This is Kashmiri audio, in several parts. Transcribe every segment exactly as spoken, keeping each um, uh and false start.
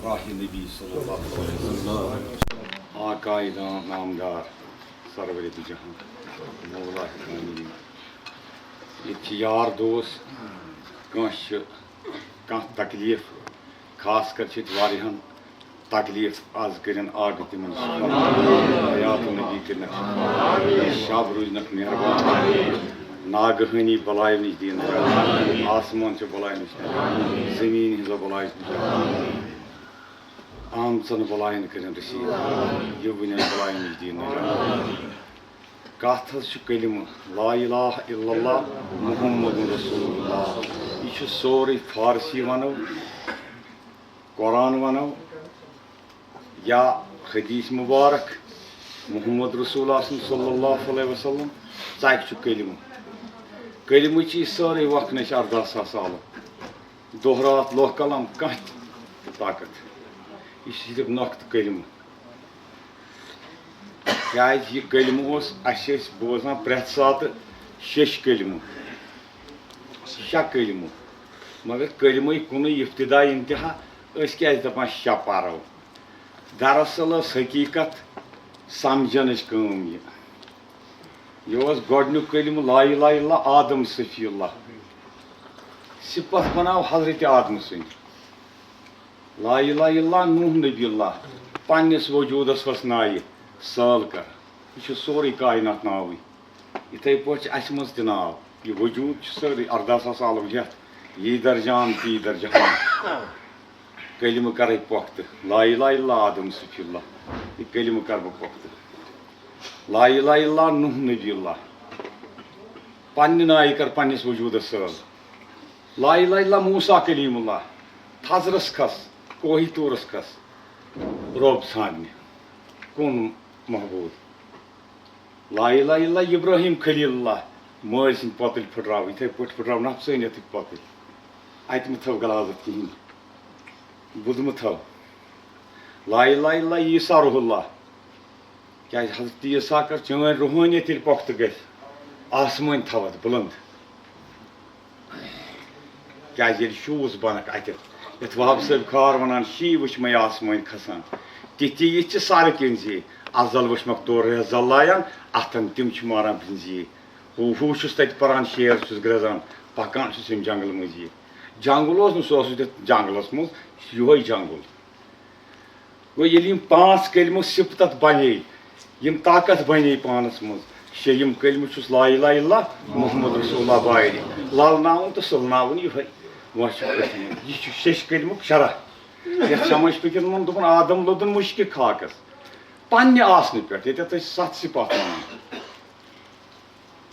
آہ نبی صلی اللہ علیہ وسلم، آقائے نام نامدار، سرور دو جہان، مولائے کائنین۔ ییٚتہِ چھِ یار دوس، کٲنٛسہِ چھِ کانٛہہ تکلیٖف، خاص کر چھِ ییٚتہِ واریاہَن تکلیٖف، از کٔرِن آگہٕ تِمن شفا، حیات نبی کٔرِنکھ شفا، شب روٗزنکھ مہربان، ناگہٲنی بلایو نِش دِیِن نجات، آسمان چہِ بلایہِ نِش نجات، زٔمیٖن ہٕنٛزو بلایو نِش نجات۔ آمژن بلاین کٔرِن رٔسیٖد، یِوٕنٮ۪ن بلاین نِش دِیِن نجات۔ کتھ حظ چھُ کلمہٕ، لا الہ الا اللہ محمد رسول اللہ۔ یہِ چھُ سورُے فارسی ونو، قرآن ونو، یا حدیث مبارک، محمد رسول آسن صلی اللہ علیہ وسلم، ژکہِ چھُ کلمہٕ۔ کلمہٕ چھِ یہِ سٲرٕے وقت نش اردہ ساس عالم۔ دۄہ راتھ لوہ قلم کانٛہہ تہِ طاقت۔ یہِ چھِ صرف نۄقطہٕ کلمہٕ۔ کیٛازِ یہِ کلمہٕ اوس، اَسہِ ٲسۍ بوزان پرٛٮ۪تھ ساتہٕ شیٚش کلمہٕ، شےٚ کلمہٕ، مگر کلمٕے کُنُے ابتدا انتہا، أسۍ کیٛازِ دپان شےٚ پرو؟ دراصل ٲس حقیٖقت سمجھنٕچ کٲم یہِ۔ یہِ اوس گۄڈٕنیُک کلمہٕ لا الہ الا اللہ، آدم صفی اللہ۔ صفت بناو حضرت آدم سٕنٛدۍ۔ لا الہ الا اللہ، نوح نبی اللہ، پننِس وجودس وس نایہِ سٲل کر۔ یہِ چھُ سورُے کائنات ناوٕے۔ یِتھے پٲٹھۍ چھِ اَسہِ منٛز تہِ ناو۔ یہِ وجود چھُ سٲرٕے اردہ ساس عالم ہٮ۪تھ، یی درجان، تی درجان۔ کلمہٕ کرے پۄختہٕ، لا الہ الا اللہ آدم صفی اللہ، یہِ کلمہٕ کر بہٕ پۄختہٕ۔ لا الہ الا اللہ نوح نبی اللہ، پننہِ نایہِ کر پننِس وجودس سٲل۔ لا الہ الا اللہ موسیٰ کلیم اللہ، تھزرس کھس، کوہہِ طورس کھس، رۄب ژھانڈنہِ، کُن محبوب۔ لا الہ الا اللہ ابراہیم خلیل اللہ، مٲلۍ سٕنٛدۍ پۄتٕلۍ پھٕٹراو، یِتھے پٲٹھۍ پھٕٹراو نفسٲنیتٕکۍ پۄتٕلۍ۔ اتہِ مہٕ تھٲو غلاظت کِہیٖنۍ، بُدھ مہٕ تھٲو۔ لا الہ الا اللہ عیسیٰ روح اللہ، کیٛازِ حضرت عیسیٰ کٔر چٲنۍ روحٲنیت ییٚلہِ پۄختہٕ گژھِ، آسمٲنۍ تھاوتھ بُلنٛد۔ کیٛازِ ییٚلہِ شوٗژ بنکھ اتٮ۪تھ، یتھ وہاب صٲب خار ونان، شی وٕچھ مے آسمٲنۍ کھسان، تِتھی یِتھ چھِ سرٕ کِنۍ زی، ازل وٕچھمکھ تورٕ ریزل لایان، اتھن تِم چھِ ماران برنزی۔ ہو ہو چھُس تتہِ پران، شیر چھُس گرٛزان، پکان چھُس ییٚمہِ جنگلہٕ مٔنٛزۍ یہِ۔ جنگل اوس نہٕ، سُہ اوس ییٚتٮ۪تھ جنگلس منٛز، یِہوے جنگل۔ گوٚو، ییٚلہِ یِم پانٛژھ کلمہٕ صفتت بنے، یِم طاقت بنے پانس منٛز، شیٚیِم کلمہٕ چھُس لا الہ الا اللہ محمد رسول اللہ بارِ۔ للناوُن تہٕ سُلناوُن یِہوٚے۔ وۄنۍ چھُ کٔشیٖرِ۔ یہِ چھُ شیٚش کلمُک شرح۔ یتھ شمس فقیٖرن ووٚن، دوٚپُن، آدم لوٚدُن مُشکہِ خاکس پننہِ آسنہٕ پٮ۪ٹھ، ییٚتٮ۪تھ أسۍ ستھ صفات ونان۔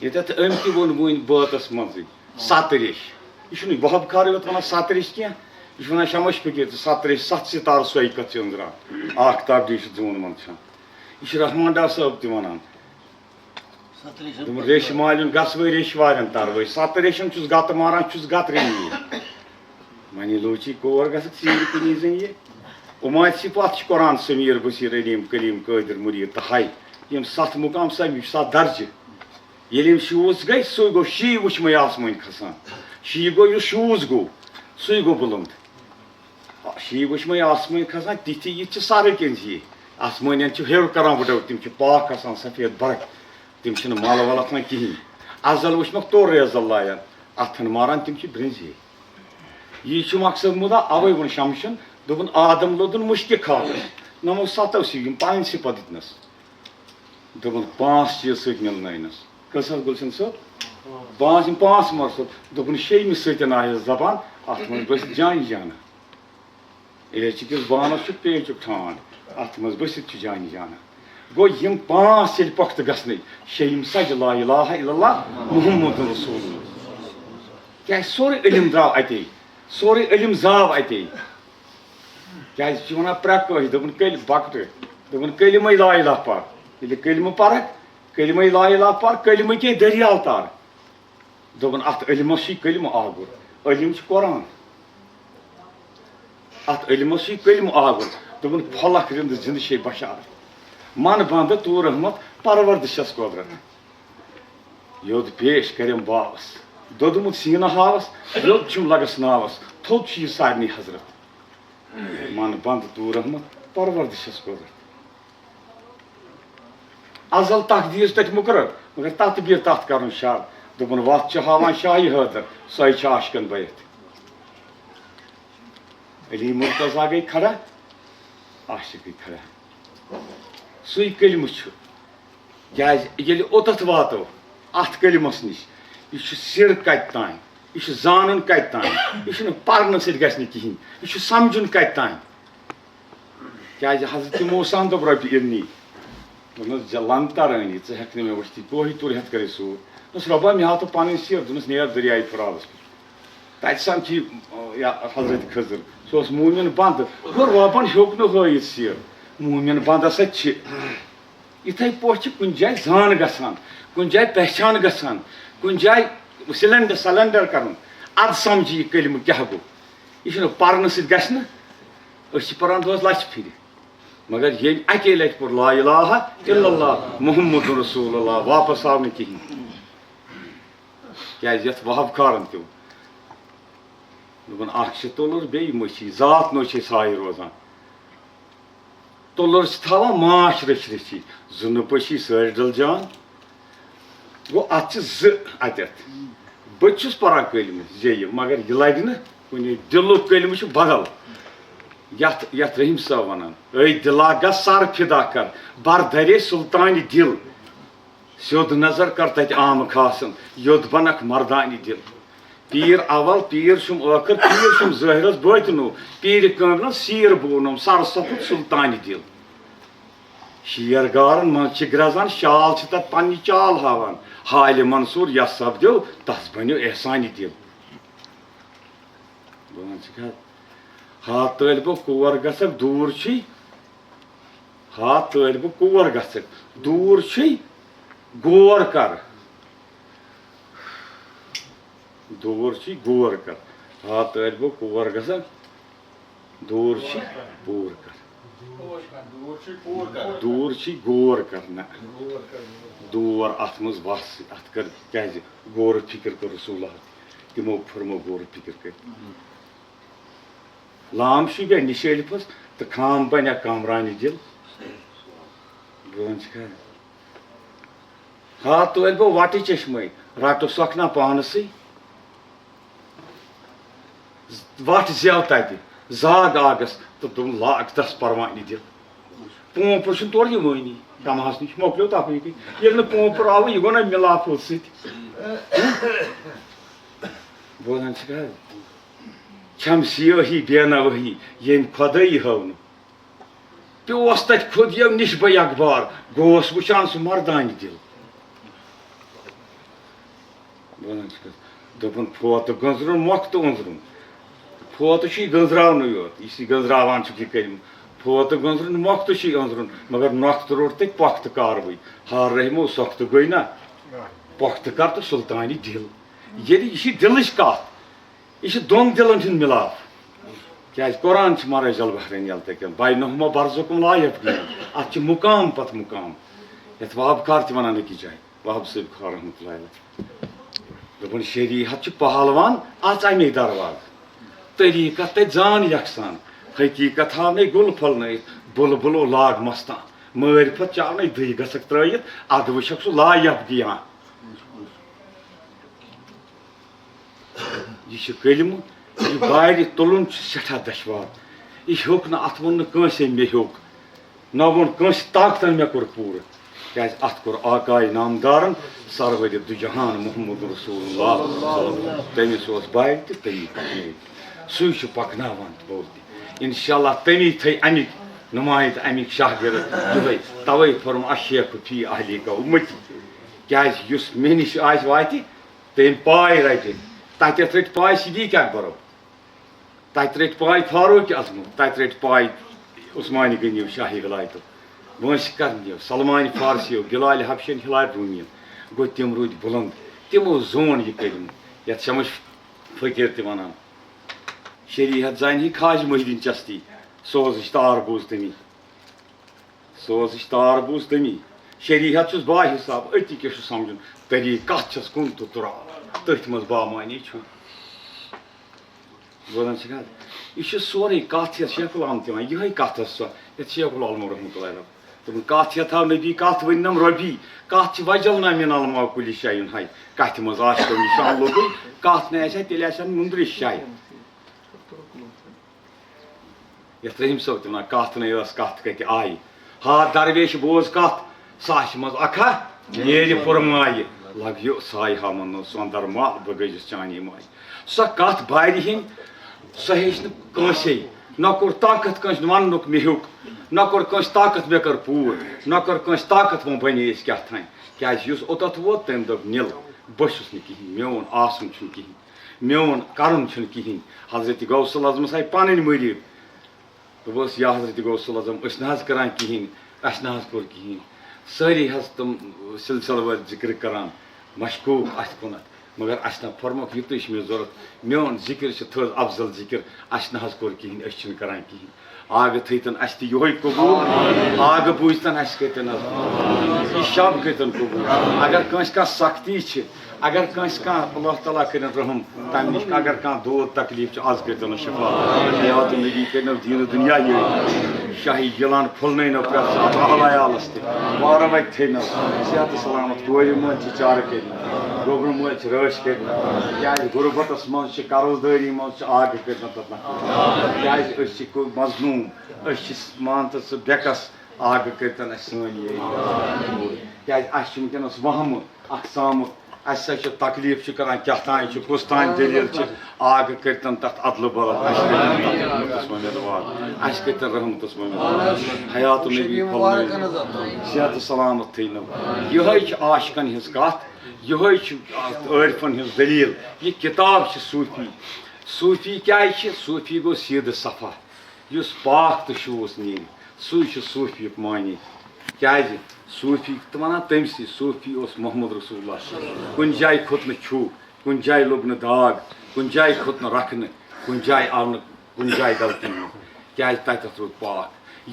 ییٚتٮ۪تھ أمۍ تہِ ووٚن وُنۍ بٲتس منٛزٕے، ستہٕ ریش۔ یہِ چھُنہٕ وہاب خارٕے یوت ونان ستہٕ ریش کینٛہہ، یہِ چھُ ونان شمس فقیٖر تہِ ستہٕ ریش، ستھ ستارٕ سۄے کتھ چھِ أنٛزران۔ آفتاب دی چھُ زوٗن منٛز چھان۔ یہِ چھُ رحمان ڈار صٲب تہِ ونان۔ ستہٕ ریشن دوٚپُن، ریشہِ مالیُن گژھوے، ریشہِ والٮ۪ن تروے۔ ستہٕ ریشن چھُس گتہٕ ماران، چھُس گتہٕ رٔنی۔ وۄنۍ لوٗچی کور گژھکھ ژیٖرۍ کُنی زٔنۍ یہِ۔ اُماتِ صفات چھِ قرآن سمیٖر بصیٖر علیم کلیم قٲدر مُریٖد تہٕ ہاے۔ یِم ستھ مُقام سَمہِ، یہِ چھُ ستھ درجہٕ۔ ییٚلہِ یِم شوٗژ گٔے، سُے گوٚو شی وٕچھمَے آسمٲنۍ کھسان۔ شی گوٚو یُس شوٗژ گوٚو، سُے گوٚو بُلنٛد۔ شی وٕچھمَے آسمٲنۍ کھسان، تِتھی یِتھ چھِ سرٕ کِنۍ زِ آسمٲنٮ۪ن چھِ ہیوٚر کران وٕڈو، تِم چھِ پاک آسان سفید برق، تِم چھِنہٕ مَل وَل اَتھ وۄنۍ کِہیٖنۍ۔ ازل وٕچھمَکھ تورٕ ریزل لایان، اَتھن ماران تِم چھِ برٛنٛزے۔ یی چھُ مقصد مُدا، اَوَے ووٚن شمشن، دوٚپُن، آدم لوٚدُن مُشکہِ خاکس، نمو ستو سِو یِم پانسٕے پتہٕ دِتنس۔ دوٚپُن، پانٛژھ چیٖز سۭتۍ مِلنٲینَس۔ کٔژ حظ گُلشن صٲب؟ پانٛژھ، یِم پانٛژھ مقصد۔ دوٚپُن، شیٚیِمہِ سۭتۍ آیس زبان، اَتھ منٛز بٔسِتھ جانہِ جانا۔ ایچہِ کِس بانس چھُ پیچُک ٹھانٛڈ، اَتھ منٛز بٔسِتھ چھُ جانہِ جانا۔ گوٚو، یِم پانٛژھ ییٚلہِ پۄختہٕ گژھنٕے، شیٚیِم سجہِ لا الہ الا اللہ محمد رسول اللہ۔ کیٛازِ سورُے علم درٛاو اَتے، سورُے علم زاو اَتے۔ کیٛازِ چھِ وَنان پرٛٮ۪کھ کٲشِر؟ دوٚپُن، کٔلۍ بَکٹہٕ۔ دوٚپُن، کلمَے لا الہ پَر۔ ییٚلہِ کلمہٕ پَرَکھ، کلمَے لا الہ پَر، کلمہٕ کیٛاہ دٔریاو تَر۔ دوٚپُن، اَتھ علمَس چھُے کلمہٕ آگُر۔ علم چھُ قرآن۔ اَتھ علمَس چھُے کلمہٕ آگُر۔ دوٚپُن، پھۄلَکھ رِنٛدٕ زِنٛدٕ چھے بشارت۔ من بنٛدٕ طور احمد پروردٕ چھَس قۄدرت۔ یوٚد پیش کٔرِم باوَس۔ دوٚدمُت سیٖنہٕ ہاوَس، یوٚد چھُم لَگَس ناوَس۔ تھوٚد چھُ یہِ سارنٕے حضرت۔ من بنٛد دوٗر رحمت پروردِشس قۄدرت۔ ازل تقدیٖر تتہِ مُقرر، مگر تتھ بیٚیہِ تتھ کرُن شر۔ دوٚپُن، وتھ چھِ ہاوان شاہہِ حٲدر، سۄے چھِ عاشقن بٲیِتھ۔ علی مرتضی گٔے کھڑا، عاشق گٔے کھڑا۔ سُے کلمہٕ چھُ۔ کیازِ ییٚلہِ اوٚتَتھ واتو، اَتھ کلمس نِش، یہِ چھُ سِر کَتہِ تام، یہِ چھُ زانُن کَتہِ تام، یہِ چھُنہٕ پرنہٕ سۭتۍ گژھِ نہٕ کِہیٖنۍ، یہِ چھُ سمجھُن کَتہِ تام۔ کیازِ حضرت موسیٰ ہن دوٚپ، رۄبِ ارنی، دوٚپنس، "لن ترٲنی، ژٕ ہٮ۪کھ نہٕ مےٚ وٕچھتھٕے، کوہہِ تُر ہٮ۪تھ کَرے سوٗر۔" دوٚپنس، "رۄبا، مےٚ ہاو تہٕ پنٕنۍ سیر۔" دوٚپنس، "نیر دٔریاے فراتس پٮ۪ٹھ۔" تَتہِ سَمکھی، آ، یا حضرت خضر، سُہ اوس موٗمِن بنٛدٕ۔ گوٚو رۄبَن ہیوٚک نہٕ ہٲیِتھ سیر۔ موٗمِن بنٛدَس سۭتۍ چھِ یِتھَے پٲٹھۍ چھِ کُنہِ جایہِ زان گژھان، کُنہِ جایہِ پہچان گژھان، کُنہِ جایہِ سِلینڈر، سَلینڈر کَرُن۔ اَدٕ سَمجھی یہِ کلمہٕ کیٛاہ گوٚو۔ یہِ چھُنہٕ پَرنہٕ سۭتۍ گژھِ نہٕ، أسۍ چھِ پَران دۄہَس لَچھِ پھِرِ۔ مگر ییٚمۍ اَکے لَٹہِ پوٚر لا الہ الا اللہ محمد رسول اللہ، واپس آو نہٕ کِہیٖنۍ۔ کیازِ یتھ وہب کارن تہِ ووٚن۔ دوٚپُن، اکھ چھِ تُلُر، بیٚیہِ مٔچھی، ذات نو چھِ سایہِ روزان۔ تُلُر چھِ تھاوان ماچھ رٔچھۍ رٔچھی، زٕ نہٕ پٔچھی سٲرۍ ڈل جان۔ گوٚو، اتھ چھِ زٕ اتٮ۪تھ۔ بہٕ تہِ چھُس پران کلمہٕ زیٚیہِ، مگر یہِ لگہِ نہٕ کُنے۔ دِلُک کلمہٕ چھُ بدل۔ یتھ، یتھ رحیم صٲب ونان، "اے دلا گژھ سر فدا کر، بر درے سلطانِ دل۔" سیوٚد نظر کر تتہِ عام خاصن، یوٚد بنکھ مردانہِ دِل۔ پیٖر اول، پیٖر چھُم ٲخر، پیٖر چھُم ظٲہرس بٲطنو، پیٖرِ کٲملن سیٖر بونم، سر سپُد سلطانہِ دِل۔ شیر گارن منٛز چھِ گرٛزان، شال چھِ تتھ پننہِ چال ہاوان، حالِ منصور یس سپدیو، تس بنیو احسانہِ دِل۔ بہٕ ونہٕ ژٕ کیٛاہ، ہا طٲلبہٕ کور گژھکھ، دوٗر چھُے۔ ہا طٲلبہٕ کور گژھکھ، دوٗر چھُے، غور کر۔ دوٗر چھُے، غور کر۔ ہا طٲلبہٕ کور گژھکھ، دوٗر چھُے، غور کر۔ دوٗر چھُے، غور کر نہ۔ دور اتھ منٛز وس، اتھ کر کیازِ؟ غور و فکر کر رسول اللہ۔ تِمو فرمو غور و فکر کٔرِتھ۔ لام چھُ گٔے نِشٲلِفَس تہٕ خام بنیا کامرانہِ دِل۔ بہٕ وَنہٕ ژٕ کیٛاہ۔ ہا طٲلبو وَٹہٕ چشمَے، رَٹہٕ سۄکھنا پانسٕے۔ وَٹھ زٮ۪و تَتہِ، زاگ آگَس تہٕ دوٚپُن، "لاگ تَس پروانہِ دِل۔" پونٛپہٕ چھُنہٕ تورٕ یِوٲنی، کمہَس نِش مۄکلیو تَپٲری۔ ییٚلہِ نہٕ پونٛپہٕ آوُ، یہِ گوٚو نہ مِلاپھٕے سۭتۍ۔ بوزان چھِکھ حظ؟ چھم سیٲہی بے نوٲہی، ییٚمۍ خۄدٲیی ہٲو نہٕ۔ پیوس تتہِ خۄد یو نِش بہٕ یکبار، گوس وٕچھان سُہ مردانہِ دِل۔ بوزان چھِکھ حظ؟ دوٚپُن، فوتہٕ گٔنزرُن، مۄختہٕ أنزرُن۔ فوتہٕ چھُ یہِ گٔنزراونُے یوت، یُس یہِ گٔنزراوان چھُکھ یہِ کٔرِم۔ فوتہٕ گٔنزرُن، مۄختہٕ چھُ یہِ أنزرُن، مگر نۄختہٕ روٚٹ تٔتۍ پۄختہٕ کاروٕے۔ ہار رحمو سۄختہٕ گٔے نہ، پۄختہٕ کر تہٕ سلطانہِ دِل۔ ییٚلہِ یہِ چھِ دِلٕچ کتھ، یہِ چھِ دۄن دِلن ہُنٛد مِلاپ۔ کیازِ قرآن چھُ مرج البحرین یلتقیان، بینہما برزخ لا یبغیان۔ اتھ چھِ مقام پتہٕ مقام۔ یتھ وہاب کار تہِ ونان أکِس جایہِ، وہاب صٲب خان رحمتہ اللہ علیہ۔ دوٚپُن، شریعت چھِ پہلوان، اژ امی دروازٕ۔ طریقت تتہِ زان یکسان، حقیقت ہاونے گُل پھۄلنٲیِتھ، بُلبُلو لاگ مستان۔ معرفت چاونے دٕے گژھکھ ترٲیِتھ، ادٕ وٕچھکھ سُہ لا یبغیان۔ یہِ چھُ کلمہٕ، یہِ بارِ تُلُن چھُ سٮ۪ٹھاہ دشوار۔ یہِ ہیوٚک نہٕ، اَتھ ووٚن نہٕ کٲنٛسے مےٚ ہیوٚک، نہ ووٚن کٲنٛسہِ طاقتن مےٚ کوٚر پوٗرٕ۔ کیازِ اَتھ کوٚر آقایہِ نامدارن سرورِ دُ جہان محمد رسول اللہ صلی اللہ علیہ وسلم۔ تٔمِس اوس بارِ تہِ تٔمی پکنٲوِتھ۔ سُے چھُ پکناوان تہِ بوٚل تہِ۔ انشاءاللہ تٔمی تھٲے اَمِکۍ نُمایِنٛدٕ، اَمِکۍ شاہ گِرد یِہوٚے۔ توے فرم الشیخ فی اہلی کا امتی۔ کیازِ یُس مےٚ نِش آسہِ واتہِ، تٔمۍ پاے رٹہِ۔ تتٮ۪تھ رٔٹۍ پاے صدیق اکبرو، تتہِ رٔٹۍ پاے فاروق اعظمو، تتہِ رٔٹۍ پاے عثمانِ غنیو شاہی ولایتو، وٲنٛسہِ کرنیو، سلمانِ فارسیو، بلال حبشین، ہلال رومیو۔ گوٚو تِم روٗدۍ بُلند، تِمو زون یہِ کلمہٕ، یتھ شمس فقیر تہِ ونان۔ شریعت زانہِ ہے خواجہ محی الدین چشتی، سوزٕچ تار بوٗز تٔمی۔ سوزٕچ تار بوٗز تٔمی۔ شریعت چھُس با حساب، أتی کیٛاہ چھُ سمجھُن؟ طریٖقہٕ کتھ چھَس کُن تہٕ تُراو، تٔتھۍ منٛز بامعنی چھُ۔ بوزان چھِکھ حظ؟ یہِ چھُ سورُے کَتھ ہٮ۪تھ شیخ العالم تہِ وَنان، یِہوٚے کَتھ ٲس سۄ، یَتھ شیخ العالم رحمتہ اللہ علیہ دوٚپُن، کَتھ ہٮ۪تھ ہاو نبی، کَتھ ؤنۍ نَم ربی، کَتھ چھِ وجل نہ من علما کُلہِ شایہِ ہاے، کَتھِ منٛز آسہِ تو نِشان لوٚگُے، کَتھ نہٕ آسہِ ہا، تیٚلہِ آسہِ ہا نُندرِ شایہِ۔ یَتھ رحیم صٲب تہِ وَنان، کَتھ نَے ٲس، کَتھ کَتہِ آیہِ؟ ہا درویش بوز کَتھ، ساچھ منٛز اَکھا نیرِ پُرمایہِ۔ لَگ یہِ ساے ہاوَن نہٕ سۄنٛدر مال، بہٕ گٔیَس چانی مایہِ۔ سۄ کَتھ بارِ ہِنٛدۍ، سۄ ہیٚچھ نہٕ کٲنٛسے۔ نہ کوٚر طاقت کٲنٛسہِ وَننُک مےٚ ہیوٚک، نہ کوٚر کٲنٛسہِ طاقت مےٚ کٔر پوٗر، نہ کوٚر کٲنٛسہِ طاقت وۄنۍ بَنے أسۍ کیٛاہ تھانۍ۔ کیٛازِ یُس اوٚتَتھ ووت، تٔمۍ دوٚپ، نِل، بہٕ چھُس نہٕ کِہیٖنۍ، میون آسُن چھُنہٕ کِہیٖنۍ، میون کَرُن چھُنہٕ کِہیٖنۍ۔ حضرت غوث العظمَس آیہِ پَنٕنۍ مٔریٖد۔ دوٚپُس، یا حضرت غوث العظم، أسۍ نہ حظ کران کِہیٖنۍ، اَسہِ نہ حظ کوٚر کِہیٖنۍ۔ سٲری حظ تِم سلسلہٕ وٲلۍ ذِکر کران، مشکوٗک اَتھ کُنَتھ، مگر اَسہِ نہ فرموکھ، یِتُے چھُ مےٚ ضوٚرَتھ۔ میون ذِکر چھُ تھٔز افضل ذِکر، اَسہِ نہ حظ کوٚر کِہیٖنۍ، أسۍ چھِنہٕ کران کِہیٖنۍ۔ آگہٕ تھٲیتن اَسہِ تہِ یِہوٚے قبوٗل، آگہٕ بوٗزتن اَسہِ کٔرتن حظ، یہِ شب کٔرتن قبوٗل۔ اگر کٲنٛسہِ کانٛہہ سختی چھِ، اگر کٲنٛسہِ کانٛہہ اللہ تعالیٰ کٔرِن رحم، تَمہِ نِش اگر کانٛہہ دود تکلیٖف چھُ، از کٔرۍتو نہٕ شفا۔ حیات نبی کٔرِنو دیٖن دُنیا یہِ۔ شاہی یِلان پھُلنٲینو پرٛٮ۪تھ ساتہٕ اہل عیالس تہِ۔ وارٕ وتہِ تھٲینو۔ صحت سلامت کورِ مٲلۍ چھِ چارٕ کٔرِنو۔ گوٚبرٕ مٲلۍ چھِ رٲچھ کٔرِنو۔ کیٛازِ غربتس منٛز چھِ، قرض دٲری منٛز چھِ، آگہٕ کٔرِنو تتھ نفر۔ کیٛازِ أسۍ چھِ کو-، مظلوم، أسۍ چھِ مان تہٕ ژٕ بٮ۪کس، آگہٕ کٔرۍتن اَسہِ سٲنۍ یہِ۔ کیٛازِ اَسہِ چھُ وٕنکیٚنس وہمہٕ اکھ ژامُت، اَسہِ سا چھُ تکلیٖف چھُ کران، کیٛاہ تام چھُ، کُس تام دٔلیٖل چھِ، آگہٕ کٔرۍتن تَتھ اَدلہٕ بدل، اَسہِ کٔرۍتن تَتھ رحمتَس منٛز امیدوار، اَسہِ کٔرۍتن رحمتَس منٛز امیدوار۔ حیات النبی پھۄلنٲیِو، صحت تہٕ سلامت تھٲینو۔ یِہوٚے چھِ عاشقَن ہٕنٛز کَتھ، یِہوٚے چھِ عارفَن ہٕنٛز دٔلیٖل۔ یہِ کِتاب چھِ صوٗفی۔ صوٗفی کیٛازِ چھِ؟ صوٗفی گوٚو سیٖدٕ صفا، یُس پاک تہٕ شوٗژ نیرِ، سُے چھُ صوٗفیُک معنی۔ کیٛازِ؟ صوٗفی تہٕ وَنان تٔمۍ سٕے، صوٗفی اوس محمد رسول اللہ۔ کُنہِ جایہِ کھوٚت نہٕ چھُو، کُنہِ جایہِ لوٚگ نہٕ داغ، کُنہِ جایہِ کھوٚت نہٕ رَکھنہٕ، کُنہِ جایہِ آو نہٕ، کُنہِ جایہِ غلطی منٛز۔ کیٛازِ؟ تَتٮ۪تھ روٗد پاک۔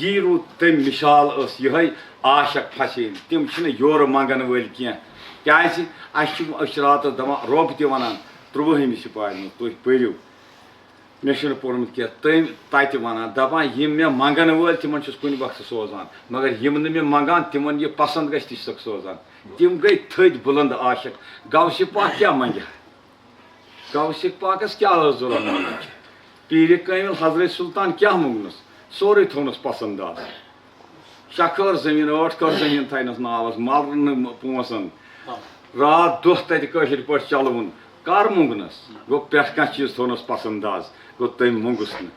یی روٗد تٔمۍ مِثال ٲس یِہوٚے، عاشق پھسے۔ تِم چھِنہٕ یورٕ منٛگَن وٲلۍ کینٛہہ۔ کیٛازِ؟ اَسہِ چھِ، أسۍ چھِ راتَس دَپان، رۄب تہِ وَنان تُرٛوٲہِمہِ سِپارِ منٛز، تُہۍ پٔرِو۔ مےٚ چھُنہٕ پوٚرمُت کینٛہہ، تٔمۍ تَتہِ وَنان، دَپان، یِم مےٚ منٛگَن وٲلۍ، تِمَن چھُس کُنہِ وقتہٕ سوزان، مگر یِم نہٕ مےٚ منٛگان، تِمَن یہِ پَسنٛد گژھِ، تہِ چھُسَکھ سوزان۔ تِم گٔے تھٔدۍ بُلنٛد عاشق۔ غوث پاک کیٛاہ منٛگہِ ہا؟ غوث پاکَس کیٛاہ ٲس ضوٚرَتھ منٛگٕچ؟ پیٖرِ کٲمِل حضرت سُلطان کیٛاہ موٚنٛگنَس؟ سورُے تھوٚونَس پَسنٛد داز۔ شےٚ کھٲر زٔمیٖن، ٲٹھ کھٲر زٔمیٖن تھاینَس ناوَس، مَلرٕ نہٕ پونٛسَن۔ راتھ دۄہ تَتہِ کٲشِر پٲٹھۍ چَلوُن۔ کَر موٚنٛگنَس؟ گوٚو پرٛٮ۪تھ کانٛہہ چیٖز تھوٚونَس پَسنٛد داز۔ گوٚو تٔمۍ موٚنٛگُس نہٕ۔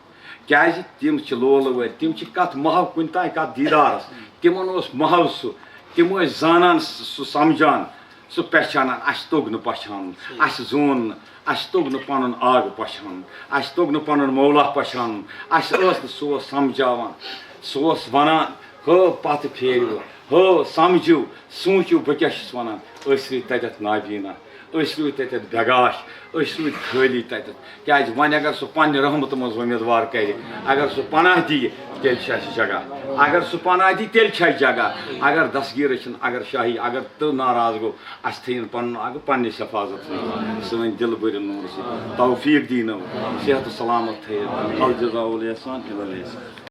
کیٛازِ؟ تِم چھِ لولہٕ وٲلۍ، تِم چھِ کَتھ محو کُنہِ تام کَتھ دیٖدارَس۔ تِمَن اوس محو سُہ، تِم ٲسۍ زانان سُہ، سُہ سَمجھان، سُہ پہچانان۔ اَسہِ توٚگ نہٕ پہچانُن، اَسہِ زون نہٕ، اَسہِ توٚگ نہٕ پَنُن آگ پہچانُن، اَسہِ توٚگ نہٕ پَنُن مولا پہچانُن۔ اَسہِ ٲس نہٕ، سُہ اوس سَمجھاوان، سُہ اوس وَنان، ہو پَتہٕ پھیرِو، ہو سَمجھِو، سوٗنٛچِو بہٕ کیٛاہ چھُس وَنان۔ أسۍ روٗدۍ تَتٮ۪تھ نابیٖنا، أسۍ روٗدۍ تَتٮ۪تھ بٮ۪گاش، أسۍ روٗدۍ خٲلی تَتٮ۪تھ۔ کیٛازِ وۄنۍ اگر سُہ پننہِ رحمتہٕ منٛز وۄمیدوار کرِ، اگر سُہ پناہ دِیہِ، تیٚلہِ چھِ اَسہِ جگہ۔ اگر سُہ پناہ دِیہِ، تیٚلہِ چھِ اَسہِ جگہ۔ اگر دستگیٖر ٲسِن، اگر شاہی، اگر تہٕ ناراض گوٚو، اَسہِ تھٲیِن پنُن اَگہٕ پننِس حفاظتس منٛز۔ سٲنۍ دِل بٔرِن نوٗرٕ سۭتۍ۔ توفیٖق دیٖنو، صحت و سلامت تھٲیِن۔ الجزاء الاحسان الا الاحسان۔